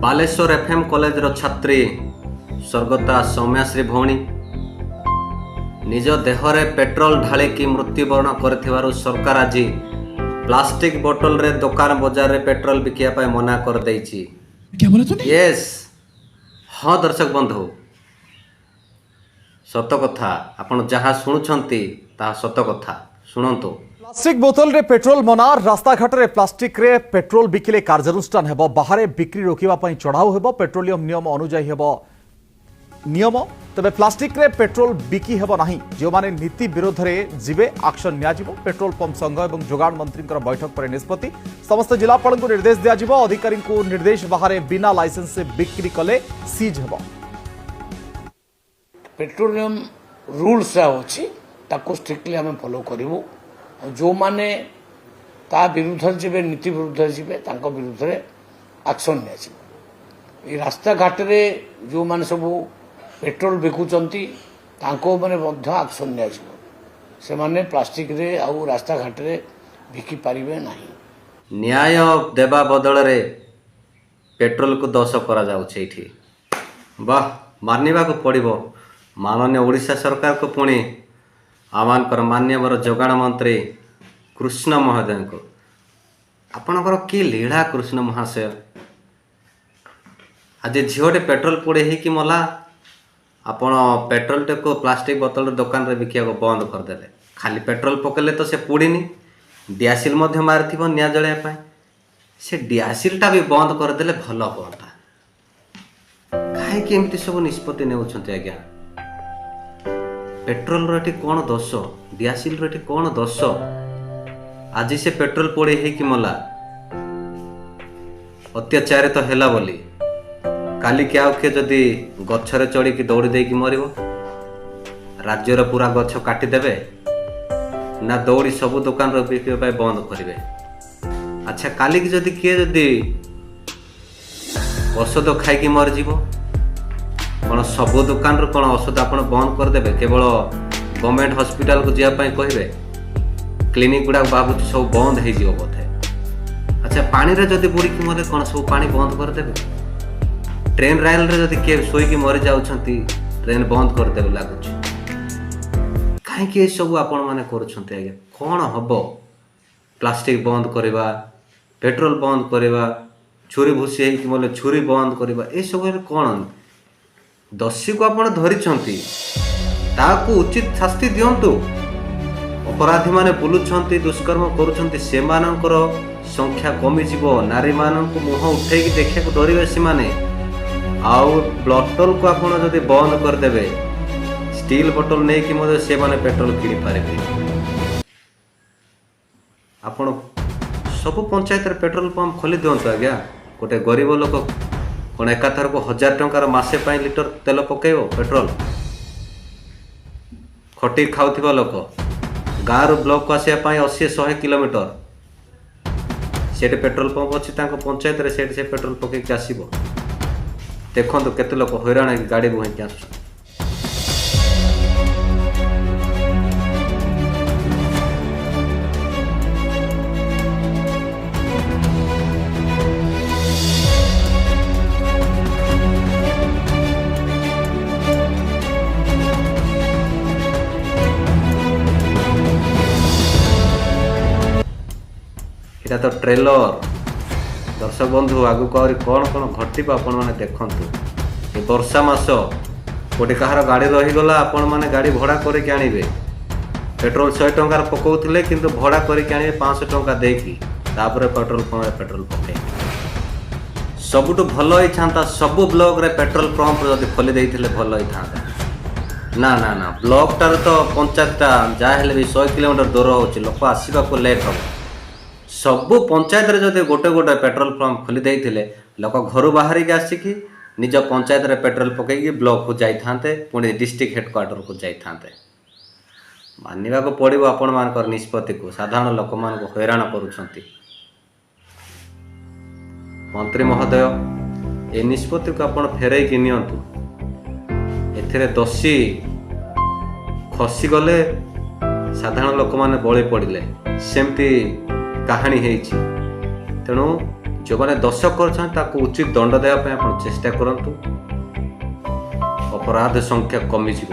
Balasore FM କଲେଜର ଛାତ୍ରୀ ସ୍ୱର୍ଗତା ସୌମ୍ୟାଶ୍ରୀ ଭଉଣୀ ନିଜ ଦେହରେ ପେଟ୍ରୋଲ ଢାଳିକି ମୃତ୍ୟୁବରଣ କରିଥିବାରୁ ସରକାର ଆଜି ପ୍ଲାଷ୍ଟିକ ବୋଟଲରେ ଦୋକାନ ବଜାରରେ ପେଟ୍ରୋଲ ବିକିବା ପାଇଁ ମନା କରିଦେଇଛି। क्या बोला तूने? ୟେସ୍, ହଁ ଦର୍ଶକ ବନ୍ଧୁ, ସତ କଥା। ଆପଣ ଯାହା ଶୁଣୁଛନ୍ତି ତାହା ସତ କଥା। ଶୁଣନ୍ତୁ। ପ୍ଲାଷ୍ଟିକ ବୋତଲରେ ପେଟ୍ରୋଲ ମନା। ରାସ୍ତାଘାଟରେ ପ୍ଲାଷ୍ଟିକରେ ପେଟ୍ରୋଲ ବିକିଲେ କାର୍ଯ୍ୟାନୁଷ୍ଠାନ ହେବ। ବାହାରେ ବିକ୍ରି ରୋକିବା ପାଇଁ ଚଢ଼ାଉ ହେବ। ପେଟ୍ରୋଲିୟମ ନିୟମ ଅନୁଯାୟୀ ହେବ ନିୟମ। ତେବେ ପ୍ଲାଷ୍ଟିକରେ ପେଟ୍ରୋଲ ବିକି ହେବ ନାହିଁ। ଯେଉଁମାନେ ନୀତି ବିରୋଧରେ ଯିବେ, ଆକ୍ସନ ନିଆଯିବ। ପେଟ୍ରୋଲ ପମ୍ପ ସଂଘ ଏବଂ ଯୋଗାଣ ମନ୍ତ୍ରୀଙ୍କର ବୈଠକ ପରେ ନିଷ୍ପତ୍ତି। ସମସ୍ତ ଜିଲ୍ଲାପାଳଙ୍କୁ ନିର୍ଦ୍ଦେଶ ଦିଆଯିବ। ଅଧିକାରୀଙ୍କୁ ନିର୍ଦ୍ଦେଶ, ବାହାରେ ବିନା ଲାଇସେନ୍ସ ବିକ୍ରି କଲେ ସିଜ୍ ହେବ। ପେଟ୍ରୋଲିୟମ ରୁଲ୍ସ ଯାହା ଅଛି, ତାକୁ ଷ୍ଟ୍ରିକ୍ଟଲି ଆମେ ଫଲୋ କରିବୁ। ଆଉ ଯେଉଁମାନେ ତା ବିରୁଦ୍ଧରେ ଯିବେ, ନୀତି ବିରୁଦ୍ଧରେ ଯିବେ, ତାଙ୍କ ବିରୁଦ୍ଧରେ ଆକ୍ସନ୍ ନିଆଯିବ। ଏଇ ରାସ୍ତାଘାଟରେ ଯେଉଁମାନେ ସବୁ ପେଟ୍ରୋଲ ବିକୁଛନ୍ତି, ତାଙ୍କ ଉପରେ ମଧ୍ୟ ଆକ୍ସନ୍ ନିଆଯିବ। ସେମାନେ ପ୍ଲାଷ୍ଟିକରେ ଆଉ ରାସ୍ତାଘାଟରେ ବିକି ପାରିବେ ନାହିଁ। ନ୍ୟାୟ ଦେବା ବଦଳରେ ପେଟ୍ରୋଲକୁ ଦୋଷ କରାଯାଉଛି ଏଇଠି। ବାহ, ମାନିବାକୁ ପଡ଼ିବ ମାନନୀୟ ଓଡ଼ିଶା ସରକାରକୁ, ପୁଣି ଆମମାନଙ୍କର ମାନ୍ୟବର ଯୋଗାଣ ମନ୍ତ୍ରୀ କୃଷ୍ଣ ମହୋଦୟଙ୍କୁ। ଆପଣଙ୍କର କି ଲୀଳା କୃଷ୍ଣ ମହାଶୟ! ଆଜି ଝିଅଟେ ପେଟ୍ରୋଲ ପୋଡ଼ି ହେଇକି ମଲା, ଆପଣ ପେଟ୍ରୋଲଟାକୁ ପ୍ଲାଷ୍ଟିକ ବୋତଲରେ ଦୋକାନରେ ବିକିବାକୁ ବନ୍ଦ କରିଦେଲେ। ଖାଲି ପେଟ୍ରୋଲ ପକେଇଲେ ତ ସେ ପୋଡ଼ିନି, ଡିଆସିଲ ମଧ୍ୟ ମାରିଥିବ ନିଆଁ ଜଳାଇବା ପାଇଁ। ସେ ଡିଆସିଲଟା ବି ବନ୍ଦ କରିଦେଲେ ଭଲ ହୁଅନ୍ତା। କାହିଁକି ଏମିତି ସବୁ ନିଷ୍ପତ୍ତି ନେଉଛନ୍ତି ଆଜ୍ଞା? ପେଟ୍ରୋଲର ଏଠି କ'ଣ ଦୋଷ? ଡିଆସିଲର ଏଠି କ'ଣ ଦୋଷ? ଆଜି ସେ ପେଟ୍ରୋଲ ପୋଡ଼ି ହେଇକି ମଲା, ଅତ୍ୟାଚାରିତ ହେଲା ବୋଲି। କାଲିକି ଆଉ କିଏ ଯଦି ଗଛରେ ଚଢ଼ିକି ଦୌଡ଼ି ଦେଇକି ମରିବ, ରାଜ୍ୟର ପୁରା ଗଛ କାଟିଦେବେ ନା ଦଉଡ଼ି ସବୁ ଦୋକାନରେ ବିକିବା ପାଇଁ ବନ୍ଦ କରିବେ? ଆଚ୍ଛା, କାଲିକି ଯଦି କିଏ ଯଦି ଔଷଧ ଖାଇକି ମରିଯିବ, କ'ଣ ସବୁ ଦୋକାନରୁ କ'ଣ ଔଷଧ ଆପଣ ବନ୍ଦ କରିଦେବେ? କେବଳ ଗଭର୍ଣ୍ଣମେଣ୍ଟ ହସ୍ପିଟାଲକୁ ଯିବା ପାଇଁ କହିବେ? କ୍ଲିନିକ୍ ଗୁଡ଼ାକ ଭାବୁଛି ସବୁ ବନ୍ଦ ହେଇଯିବ ବୋଧେ। ଆଚ୍ଛା, ପାଣିରେ ଯଦି ବୁଡ଼ିକି ମଲେ କ'ଣ ସବୁ ପାଣି ବନ୍ଦ କରିଦେବେ? ଟ୍ରେନ୍ ରାଇଲରେ ଯଦି କିଏ ଶୋଇକି ମରିଯାଉଛନ୍ତି, ଟ୍ରେନ୍ ବନ୍ଦ କରିଦେବେ ଲାଗୁଛି। କାହିଁକି ଏସବୁ ଆପଣମାନେ କରୁଛନ୍ତି ଆଜ୍ଞା? କ'ଣ ହବ ପ୍ଲାଷ୍ଟିକ ବନ୍ଦ କରିବା, ପେଟ୍ରୋଲ ବନ୍ଦ କରିବା, ଛୁରୀ ଭୁସି ହେଇକି ମଲେ ଛୁରୀ ବନ୍ଦ କରିବା, ଏସବୁ ହେଲେ କ'ଣ? ଦୋଷୀକୁ ଆପଣ ଧରିଛନ୍ତି, ତାହାକୁ ଉଚିତ ଶାସ୍ତି ଦିଅନ୍ତୁ। ଅପରାଧୀମାନେ ବୁଲୁଛନ୍ତି, ଦୁଷ୍କର୍ମ କରୁଛନ୍ତି, ସେମାନଙ୍କର ସଂଖ୍ୟା କମିଯିବ। ନାରୀମାନଙ୍କୁ ମୁହଁ ଉଠେଇକି ଦେଖିବାକୁ ଡରିବେ ସେମାନେ। ଆଉ ବୋଟଲକୁ ଆପଣ ଯଦି ବନ୍ଦ କରିଦେବେ, ଷ୍ଟିଲ୍ ବୋଟଲ ନେଇକି ମଧ୍ୟ ସେମାନେ ପେଟ୍ରୋଲ କିଣିପାରିବେ। ଆପଣ ସବୁ ପଞ୍ଚାୟତରେ ପେଟ୍ରୋଲ ପମ୍ପ ଖୋଲି ଦିଅନ୍ତୁ ଆଜ୍ଞା। ଗୋଟେ ଗରିବ ଲୋକ କ'ଣ ଏକାଥରକୁ 1000 ଟଙ୍କାର ମାସେ ପାଇଁ ଲିଟର ତେଲ ପକେଇବ ପେଟ୍ରୋଲ? ଖଟି ଖାଉଥିବା ଲୋକ, ଗାଁରୁ ବ୍ଲକକୁ ଆସିବା ପାଇଁ 80-100 କିଲୋମିଟର। ସେଠି ପେଟ୍ରୋଲ ପମ୍ପ ଅଛି ତାଙ୍କ ପଞ୍ଚାୟତରେ, ସେଠି ସେ ପେଟ୍ରୋଲ ପକେଇକି ଆସିବ। ଦେଖନ୍ତୁ କେତେ ଲୋକ ହଇରାଣ ହେଇକି ଗାଡ଼ି ବୁହାଇକି ଆସୁଛନ୍ତି। ଏଇଟା ତ ଟ୍ରେଲର ଦର୍ଶକ ବନ୍ଧୁ। ଆଗକୁ ଆହୁରି କ'ଣ କ'ଣ ଘଟିବ ଆପଣମାନେ ଦେଖନ୍ତୁ। ଏ ବର୍ଷା ମାସ, କୋଉଠି କାହାର ଗାଡ଼ି ରହିଗଲା, ଆପଣମାନେ ଗାଡ଼ି ଭଡ଼ା କରିକି ଆଣିବେ। ପେଟ୍ରୋଲ 100 ଟଙ୍କାର ପକାଉଥିଲେ, କିନ୍ତୁ ଭଡ଼ା କରିକି ଆଣିବେ 500 ଟଙ୍କା ଦେଇକି, ତାପରେ ପେଟ୍ରୋଲ ପମ୍ପରେ ପେଟ୍ରୋଲ ପକେଇବେ। ସବୁଠୁ ଭଲ ହେଇଥାନ୍ତା ସବୁ ବ୍ଲକରେ ପେଟ୍ରୋଲ ପମ୍ପ ଯଦି ଖୋଲି ଦେଇଥିଲେ ଭଲ ହେଇଥାନ୍ତା। ନା ନା ନା, ବ୍ଲକଟାରୁ ତ ପଞ୍ଚାୟତଟା ଯାହା ହେଲେ ବି 100 କିଲୋମିଟର ଦୂର ହେଉଛି, ଲୋକ ଆସିବାକୁ ଲେଟ୍ ହେବ। ସବୁ ପଞ୍ଚାୟତରେ ଯଦି ଗୋଟେ ଗୋଟେ ପେଟ୍ରୋଲ ପମ୍ପ ଖୋଲି ଦେଇଥିଲେ, ଲୋକ ଘରୁ ବାହାରିକି ଆସିକି ନିଜ ପଞ୍ଚାୟତରେ ପେଟ୍ରୋଲ ପକେଇକି ବ୍ଲକକୁ ଯାଇଥାନ୍ତେ, ପୁଣି ଡିଷ୍ଟ୍ରିକ୍ଟ ହେଡ଼କ୍ୱାର୍ଟରକୁ ଯାଇଥାନ୍ତେ। ମାନିବାକୁ ପଡ଼ିବ ଆପଣମାନଙ୍କର ନିଷ୍ପତ୍ତିକୁ। ସାଧାରଣ ଲୋକମାନଙ୍କୁ ହଇରାଣ କରୁଛନ୍ତି। ମନ୍ତ୍ରୀ ମହୋଦୟ, ଏ ନିଷ୍ପତ୍ତିକୁ ଆପଣ ଫେରେଇକି ନିଅନ୍ତୁ। ଏଥିରେ ଦୋଷୀ ଖସିଗଲେ, ସାଧାରଣ ଲୋକମାନେ ବଳି ପଡ଼ିଲେ, ସେମିତି କାହାଣୀ ହେଇଛି। ତେଣୁ ଯେଉଁମାନେ ଦୋଷ କରୁଛନ୍ତି ତାକୁ ଉଚିତ ଦଣ୍ଡ ଦେବା ପାଇଁ ଆପଣ ଚେଷ୍ଟା କରନ୍ତୁ, ଅପରାଧ ସଂଖ୍ୟା କମିଯିବ।